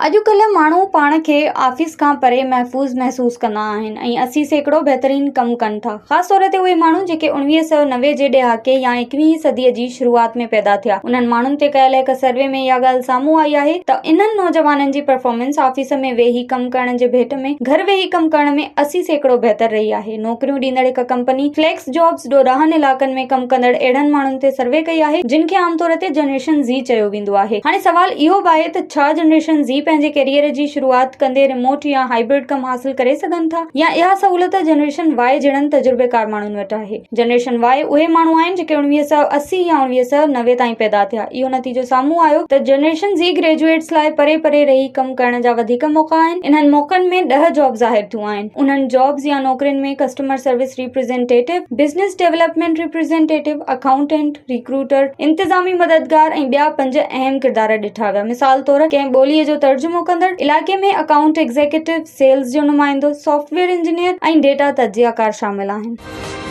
اڄڪلهه ماڻهو پاڻ کي آفيس کان پري محفوظ محسوس ڪندا آهن ۽ 80% بهترين ڪم ڪن ٿا. خاص طور تي اهي ماڻهو جيڪي 1990 جي ڏهاڪي يا ايڪويهين صديء جي شروعات ۾ پيدا ٿيا. انهن ماڻهن تي ڪيل هڪ سروي ۾ اها ڳالهه سامهون آئي آهي ته انهن نوجوانن جي پرفارمنس آفيس ۾ ويهي ڪم ڪرڻ جي ڀيٽ ۾ گهر ويهي ڪم ڪرڻ ۾ 80% بهتر رهي آهي. نوڪريون ڏيندڙ هڪ ڪمپني فليڪس جابز ڏورانهن علائقن ۾ ڪم ڪندڙ اهڙن ماڻهن تي سروي ڪئي آهي، جن کي عام طور تي جنريشن زي چيو ويندو آهي. هاڻي سوال اهو به آهي ته ڇا جنريشن زي پنهنجي ڪيريئر جي شروعات ڪندي ريموٽ يا هائبرڊ ڪم حاصل ڪري سگهن ٿا يا اها سهولت جنريشن واء جهڙن تجربيڪار ماڻهن وٽ آهي؟ جنريشن واء اهي ماڻهو آهن جيڪي 1980 يا 1990 تائين پيدا ٿيا. اهو نتيجو سامهون آيو ته جنريشن زي گريجوئيٽس لاء پري پري رهي ڪم ڪرڻ جا وڌيڪ موقعا آهن. انهن موقعن ۾ ڏهه جاب ظاهر ٿيون آهن. انهن جابز يا نوڪرين ۾ customer service representative, business development representative, accountant, recruiter, انتظامي مددگار ۽ ٻيا پنج اهم ڪردار ڏٺا ويا. مثال طور ڪنهن ٻوليء جو ترجمو ڪندڙ، علائقي ۾ اڪائونٽ ايگزيڪيوٽو، سيلز جو نمائندو، سافٽ ويئر انجنيئر ۽ ڊيٽا تجزيه ڪار شامل آهن.